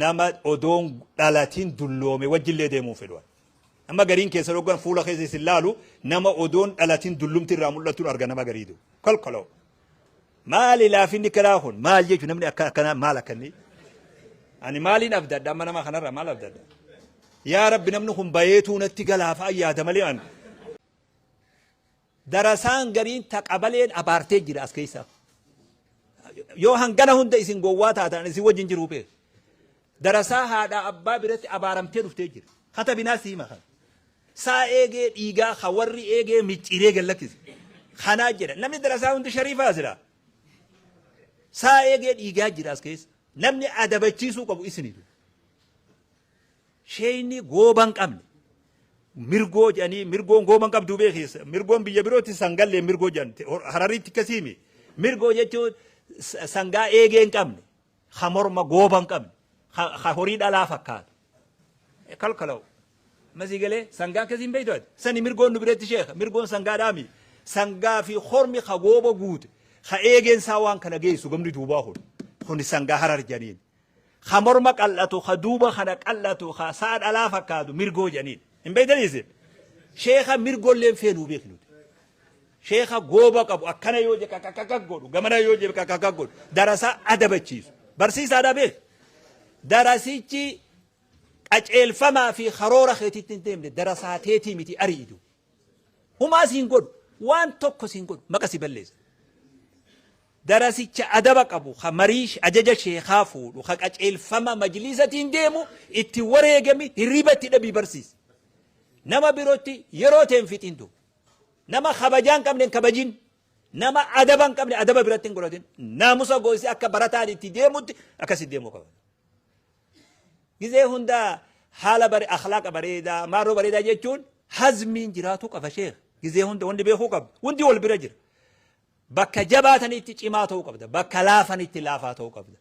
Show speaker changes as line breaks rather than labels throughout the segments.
Nama odoon dhalatin dulloome wajjillee deemuu fedhu. Amma gariin keessa dhoggan fuula keessa isin laalu, nama odoon dhalatin dullumti irraa mul'attuun arga nama gariitu. Kolkoloo. Maali laafinni karaa kun? Maal jechuun namni akka akkanaa maal akkanni? Ani maaliin abdadha amma nama kanarraa maal abdadha? Yaa Rabbi, namni kun bayeetuu natti galaafa yaada malee an. Darasaan gariin taqabaleen abaartee jira as keessa. Yoo hangana hunda isin gowwaa taatan isin wajjin jiruu beeku. Darasaa haadhaa abbaa biratti abaaramtee dhuftee jira. Kata binaa si hima kana. Saa eegee dhiigaa ka warri eegee micciiree gad lakkise. Kanaa jedha. Namni darasaa hundi shariifaa jira. Saa eegee dhiigaa jira as keessa. Namni adabachiisuu qabu isinitu. Sheeyni gooba hin qabne. Mirgoo jedhanii, mirgoon gooba hin qabduu beekeessa. Mirgoon biyya birootti sangallee mirgoo jedhan. Hararitti akkasiimi. Mirgoo jechuun sangaa eegee hin qabne. Ka morma gooba hin qabne. Ka horii dhalaa fakkaatu. Kalkalaw. Masii galee sangaa akkasii hin beektu ati. Sani mirgoon nu biratti sheeka. Mirgoon sangaa dhaami. Sangaa fi hormi ka gooba guute. Ka eegeen isaa waan kana geessu gamni duubaa kun. Kuni sangaa Harar jedhaniin. Ka morma qal'atu, ka duuba kana qal'atu, ka sa'a dhalaa fakkaatu mirgoo jedhaniin. Hin beektanii isin? Sheeka mirgoollee hin feenuu beeknu. Sheeka gooba qabu akkana yoo jedhe kakakakak godhu, gamana yoo jedhe kakakak godhu, darasaa adabachiisu. Barsiisaadhaa beek. Darasichi qaceelfamaa fi karoora keetitti hin deemne darasaa teetii miti ari'idu. Humaa siin godhu, waan tokko siin godhu, maqa si balleessa. Darasicha adaba qabu, ka marii ajaja sheekaa fuudhu, ka qaceelfama majliisatiin deemu itti wareegami, hirriba itti dhabii barsiisi. Nama birootti yeroo ta'e hin fixintu. Nama kabajaa hin qabne hin kabajin. Nama adaba hin qabne adaba biratti hin godhatin. Naamusa goosee akka barataan itti deemutti akkasitti deemuu qaba. Gizee hunda haala bare akhlaaqa bareedaa maarroo bareedaa jechuun hazmiin jiraatuu qaba sheekh. Gizee hunda wanni beekuu qabdu hundi wal bira jira. Bakka jabaatanitti cimaa ta'uu qabda. Bakka laafanitti laafaa ta'uu qabda.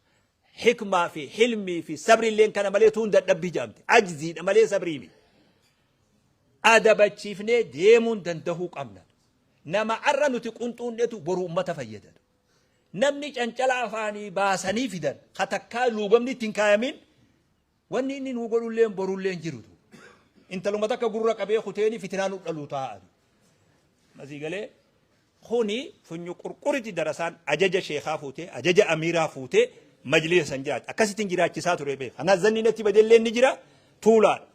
Hikmaa fi hilmii fi sabrilleen kana malee tuun dadhabbii jedhamti. Ajziidha malee sabrii miti. Adabachiifnee deemuun dandahuu qabna. Nama arra nuti qunxuunnetu boru ummata fayyadatu. Namni cancala afaanii baasanii fidan ka takkaa luugamni itti hin kaayamin wanni inni nuu godhulleen borullee hin jirutu. Intaluma takka gurra qabee kuteeni fitinaa nu dhaluu taa'a. Masii galee kuni funyu qurquriti darasaan ajaja sheekaa fuutee ajaja amiiraa fuutee majlisa san jiraach akkasittiin jiraachisaa ture beeka. Kanaaf zanni natti badellee ni jira tuulaadha.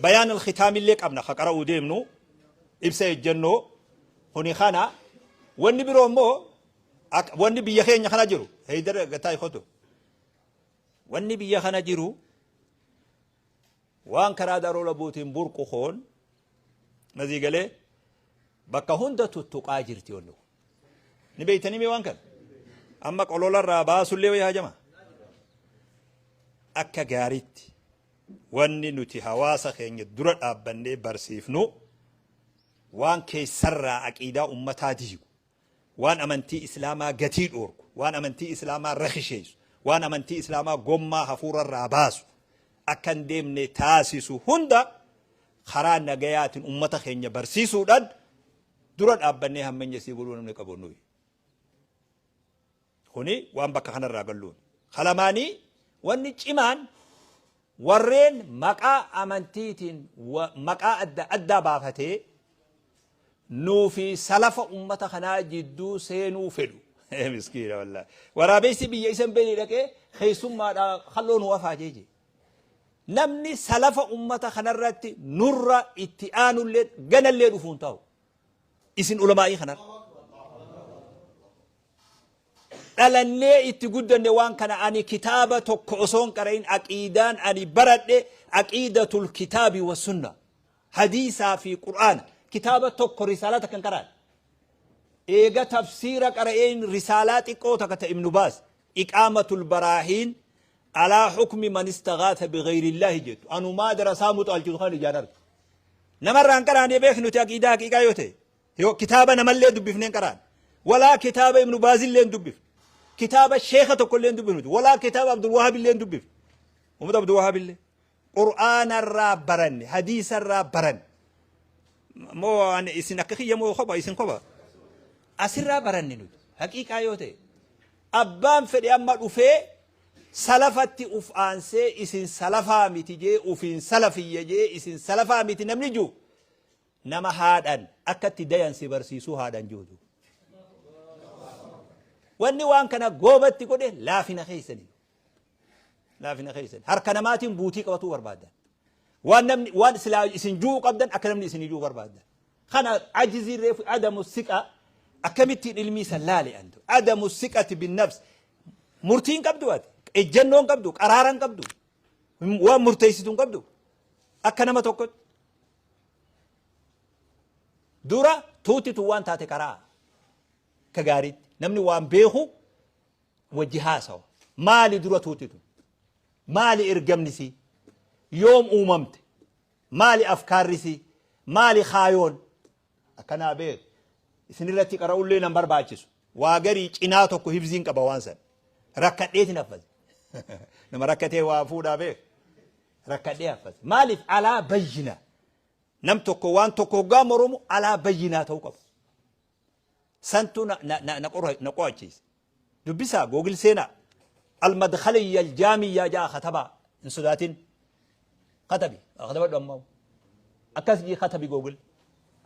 Bayaan al-khitaamillee qabna ka qara'uu deemnu ibsa ejjennoo kuni kana. Wanni biroo immoo wanni biyya keenya kana jiru heydar gataa kotu, wanni biyya kana jiru waan karaa daroo labuutiin burqu koon nazii galee bakka hunda tuttuqaa jirti. Wanni kun ni beeytanii mee waan kana amma qololarraa baasullee wayii hajama akka gaariitti. Wanni nuti hawaasa keenya dura dhaabbannee barsiifnu waan keessarraa aqiidaa ummataa diigu, waan amantii islaamaa gatii dhoorku, waan amantii islaamaa rakisheessu, waan amantii islaamaa gommaa hafuurarraa baasu akka hin deemne taasisu hunda karaa nagayaatiin ummata keenya barsiisuudhaan dura dhaabbannee hammenya isii godhuu namni qabu nuyi. Kuni waan bakka kanarraa galluun. Kalamaanii wanni cimaan warreen maqaa amantiitiin maqaa adda addaa baafatee nuu fi salafa ummata kanaa jidduu seenuu fedhu. Miskiina wallaahi. Waraabessi biyya isa hin beekne dhaqee keessummaadhaa kalloo nu hafaa jeeje. Namni salafa ummata kanarratti nurra itti aanullee ganallee dhufuun ta'u. Isin ulamaa'ii kanarra. Dhalannee itti guddanne waan kana. Ani kitaaba tokko osoo hin qara'in aqiidaan ani baradhe aqiidatul kitaabi wa sunna, hadiisaa fi qur'aana. Kitaaba tokko risaalaa takka hin qara'an. Eega tafsiira qara'een risaalaa xiqqoo takka ta Ibnu Baas iqaamatul baraahiin alaa hukmi man istaghaatha bighayrillahi jettu anumaa darasaa muxaalchisu kan ijaan arge. Namarraa hin qaraane beek nuti aqiidaa haqiiqaa yoo ta'e. Yoo kitaaba namallee dubbifnee hin qaraan. Walaa kitaaba Ibnu Baazillee hin dubbifne. Kitaaba sheeka tokkollee hin dubbifne. Walaa kitaaba Abdul Wahaabillee hin dubbifne. Muhammad Abdul Wahaabillee. Qur'aanarraa baranne, hadiisarraa baranne. Moo ani isin akka kiyya moo kopha isin kopha? Asirraa baranne nuti. Haqiiqaa yoo ta'e. Abbaan fedhe amma dhufee Salafatti uf aansee isin salafaa miti jee, ufiin salafiyya jee isin salafaa miti namni jiru, nama haadhan akka itti dayan si barsiisuu haadhan jirutu. Wanni waan kana goobatti godhe laafina keessani. Laafina keessani. Harka namaatiin buutii qabatuu barbaaddan. Waan namni waan silaa isin ju'uu qabdan akka namni isin ju'uu barbaaddan. Kana ajizii reefu adamu siqa akkamittiin ilmii san laale antu. Adamu siqati bin nafs. Murtii hin qabdu ati. Ejjennoo hin qabdu. Qaraara hin qabdu. Waan murteessitu hin qabdu. Akka nama tokkotti. Dura tuuti tun waan taate karaa akka gaariitti namni waan beeku wajji haasawa. Maali dura tuuti tun? Maali ergamni sii? Yoom uumamte? Maali afkaarri sii? Maali kaayoon? Akkanaa beek. Isinirratti qara'ullee nan barbaachisu. Waa garii cinaa tokko hifziin qaba waan san. Rakkadheetin haffaze. Nama rakkatee waa fuudhaa beek. Rakkadhee haffaze. Maaliif alaa bayyina. Nam tokko waan tokko hoggaa moromu alaa bayyinaa ta'uu qaba. Santu na, na, na, na, qora- na qo'achiise. Dubbisaa Google seenaa. Almadkhaliyya aljaamiyyaa ja'a katabaa. Hin sodaatin. Katabi. Katabadhu ammoo. Akkas jii katabi Google.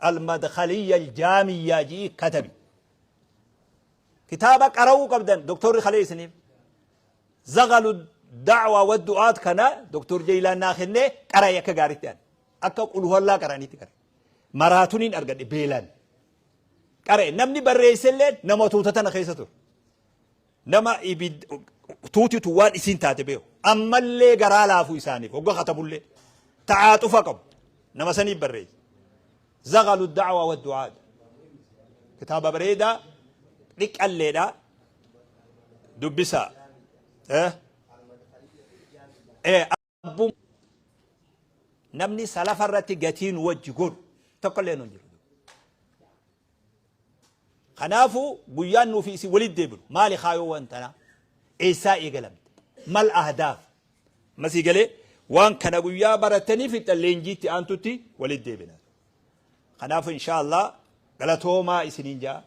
Almadkhaliyya aljaamiyyaa jii katabi. Kitaaba qara'uu qabdan doktorri kalee isiniif. Zagalu da'waa wa du'aat kana doktor Jeeyilaan naa kennee qara'e akka gaariitti ani. Akka qulhuwallaa qara'aniitti qara'e. Maraatuniin argadhe beelaan. Qara'e namni barreessellee nama tuuta tana keessa ture. Nama ibid tuutitu waan isiin taate beeku. Ammallee garaa laafu isaaniif hogga katabullee. Ta'aaxufa qabu. Nama saniif barreesse. Zagalu da'waa wa du'aat. Kitaaba bareedaa dhiqqalleedha. Dubbisaa. Eh? Eh, abbum namni salafa irratti gatii nu wajji godhu tokko illee nu hin jiru. Kanaafuu guyyaan nuufi isin walitti deebinu maali kaayoo waan tanaa? Eessaa eegalamte? Mal ahdaaf? Masii galee waan kana guyyaa baratanii fixxan leenjiitti aantutti walitti deebina. Kanaafuu inshaallah galatoomaa isiniin jaa.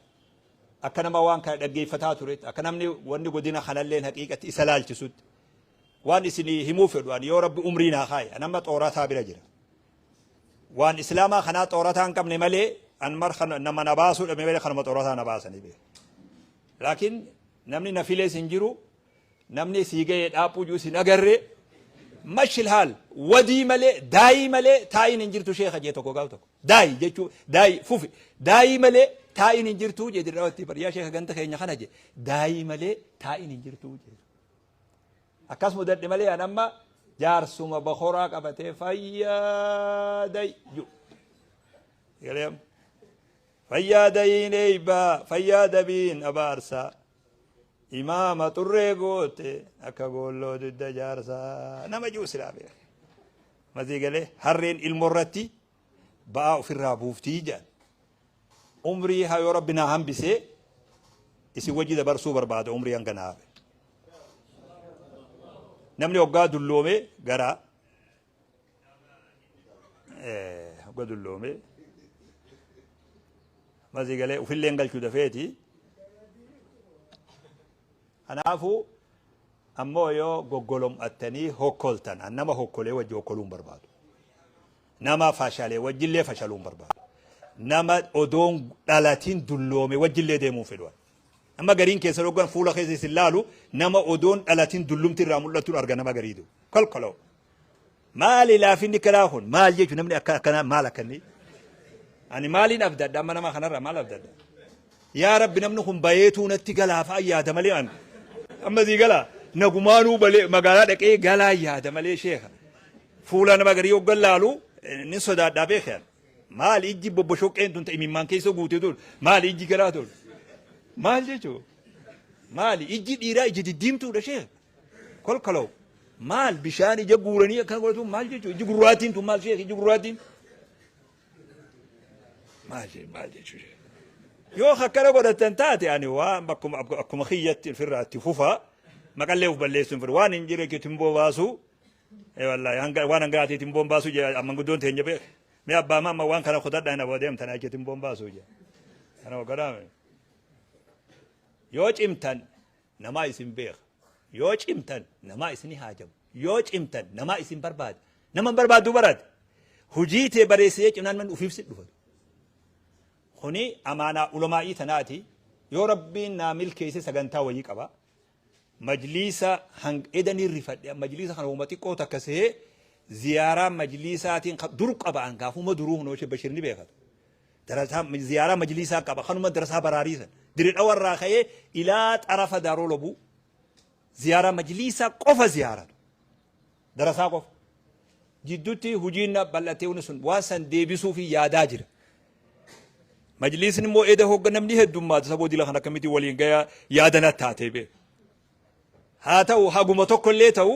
Akka nama waan kana dhaggeeffataa turetti akka namni wanni godina kanalleen haqiiqatti isa laalchisutti waan isinii himuu fedhu ani yoo rabbi umrii naa kaaye an amma xoorataa bira jira. Waan islaamaa kanaa xoorataa hin qabne malee an mar nama na baasuu dhabe malee kanuma xoorataa na baasanii beeku. Laakiin namni na filees hin jiru namni sii ga'ee dhaaphuu jiru sin agarre mashil haal wadii malee daayii malee taa'iin hin jirtu sheekha jee tokko gaaf tokko daayi jechuu daayi fufi daayii malee taa'iin hin jirtu jee dirrawatti bar yaa sheekha ganda keenya kana jee daayii malee taa'iin hin jirtu jee akkas mudadhe malee an amma jaarsuma bakoraa qabatee fayyaday ju galee fayyaadayiin eeybaa fayyaadabiin abaarsaa Imaama xurree goote akka goolloo dugda jaarsaa nama ji'u silaa beeka. Masii galee harreen ilmoo irratti ba'aa ofirraa buuftii jedhan. Umrii haa yoo rabbi naa hambisee isin wajji dabarsuu barbaada umrii hanga naa hafe. Namni hoggaa dulloome gara hoggaa dulloome masii galee ufillee hin galchuu dafeeti. Kanaafuu ammoo yoo goggolom'attanii hokkoltan an nama hokkolee wajji hokkoluu hin barbaadu. Nama fashalee wajjillee fashaluu hin barbaadu. Nama odoon dhalatin dulloome wajjillee deemuu hin fedhu. Amma gariin keessa dhoggan fuula keessa isin laalu nama odoon dhalatin dullumti irraa mul'attuun arga nama gariitu. Kolkoloo. Maali laafinni kanaa kun maal jechuun namni akka akkanaa maal akka inni ani maaliin abdadha amma nama kanarraa maal abdadha yaa rabbi namni kun bayeetuu natti galaa fa'a yaada malee an amma sii galaa nagumaanuu balee magaalaa dhaqee galaa yaada malee sheeka fuula nama garii hoggan laalu ni sodaadhaa beekan maal ijji bobboshoqqeen tun ta'e imimmaan keessa guute tun maal ijji galaa tun maal jechuun maali ijji dhiiraa ijji diddiimtuudha sheeka Kolkoloo. Maal bishaan ija guuranii akkana godhatuun maal jechuudha? Iji gurraattiin tun maal sheekh iji gurraattiin? Maal jee maal jechuudha? Yoo akkana godhatan taate ani waan akkuma akkuma kiyyatti ofirraa itti fufa maqallee of balleessuun fedhu waan hin jirre timboo baasu ee wallaahi hanga waan hangaatii timboon baasu jee amman guddoon teenya beek mee abbaa maama waan kana kutadhaa na deemtan achi timboon baasu jee kana godhaame yoo cimtan namaa isin beeka. Yoo cimtan namaa isinii haajamu. Yoo cimtan namaa isin barbaada. Nama hin barbaaddu barate. Hujii tee bareessee cimnaan manni ufiif si dhufatu. Kuni amaanaa ulamaa'ii tanaati. Yoo Rabbiin naa milkeesse sagantaa wayii qaba. Majliisa hang eda ni rifadhe majliisa kana woma xiqqoo takka sehee ziyaaraa majliisaatiin dur qaba an gaafuma duruu hunoo Sheekh Bashir ni beekatu. Darasaa ziyaaraa majliisaa qaba kanuma darasaa baraarii san dire dhawarraa ka'ee ilaa xarafa daaroo lobuu ziyaaraa majliisaa qofa ziyaaratu. Darasaa qofa. Jidduutti hujiin na bal'atee wani sun waan san deebisuuf yaadaa jira. Majliisni immoo eda hogga namni heddummaatu saboo dila kan akkamitti waliin gaya yaada na taatee beeku. Haa ta'u haguma tokko illee ta'u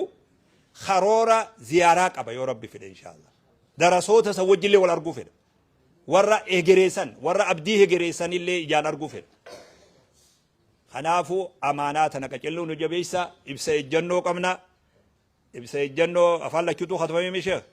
karoora ziyaaraa qaba yoo rabbi fedhe inshaallah. Darasoota san wajjillee wal arguu fedha. Warra hegereessan warra abdii hegereessan illee ijaan arguu fedha. Kanaafuu amaanaa tana qacelluu nu jabeessa ibsa ejjannoo qabna. Ibsa ejjannoo afaan lachuutuu katabamee mi sheekh?